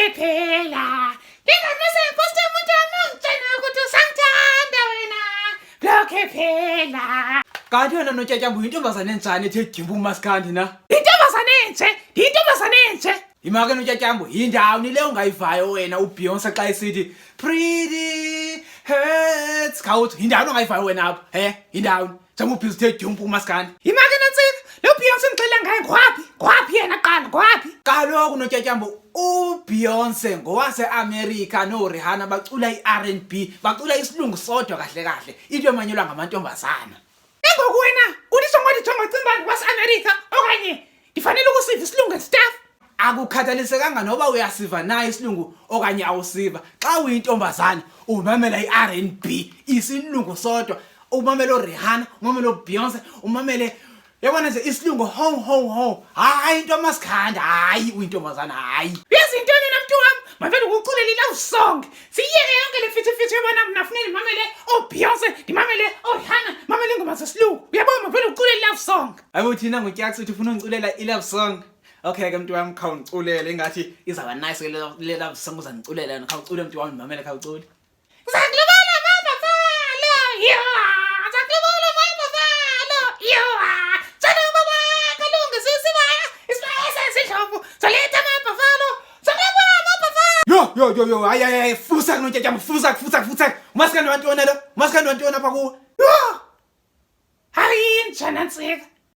Lokhe phela. Ngingamase poste umuntu amungitshela ukuthi usangithanda wena. Lokhe phela. Kanti wena Nontyatyambo uyintombazane enjani ethe dyumpu umaskandi na? Intombazane enje, ndiyintombazane enje. Yima ke Nontyatyambo, yindawoni le ungayivayo wena uBeyonce xa esithi pretty hurts? Khawuthi yindawoni ongayivayo wena apha? He, yindawoni? Njengoba ubhizi uthe dyumpu umaskandi. Yima ke Nantsika, lo Beyonce ndixelela ngaye ngowaphi? Ngowaphi yena kuqala, ngowaphi? Kaloku Nontyatyambo, uBeyonce ngowaseAmerika noRihanna bacula i-R&B, bacula isilungu sodwa kahle kahle, into emanyelwa ngamantombazana. Engoku wena ulisho ngothi jongo cimba ngowase-Amerika okanye ndifanele ukusiva isilungu and stuff? Akukhathalisekanga noba uyasiva na isilungu okanye awusiva, xa uyintombazana umamela i-R&B, isilungu sodwa, umamele oRihanna, umamele oBeyonce, umamele yabona nje isilungu ho ho ho. Hayi into amasikhanda, hayi uyintombazana hayi. Uyazi intoni na mntu wam? Mavele ukuculela i-love song. Siyeke yonke le mfithifithi yobona mna funeka ndimamele ooBeyonce, ndimamele ooRihanna, ndimamele iingoma zesilungu. Uyabona mavele uculela i-love song. Hayi uthina nguTyax uthi ufuna ungiculela i-love song. Okay ke mntu wam khawundiculele ingathi izawuba nice ke le love song uzandiculela yona. Khawucule mntu wam ndimamele khawucule. Zakulobola mabafalo, yo. Zakulobola mabafalo, yo. Tsana baba kalungi sisibaya, isibaya sesindlovu. Zaletha amabafalo, zakulobola mabafalo. Yo yo yo yo hayi hayi hayi fusak Nontyatyambo fusak fusak fusak. Umaskandi wantoni lo? Umaskandi wantoni apha kuwe? Yho! Hayi inja nantsika.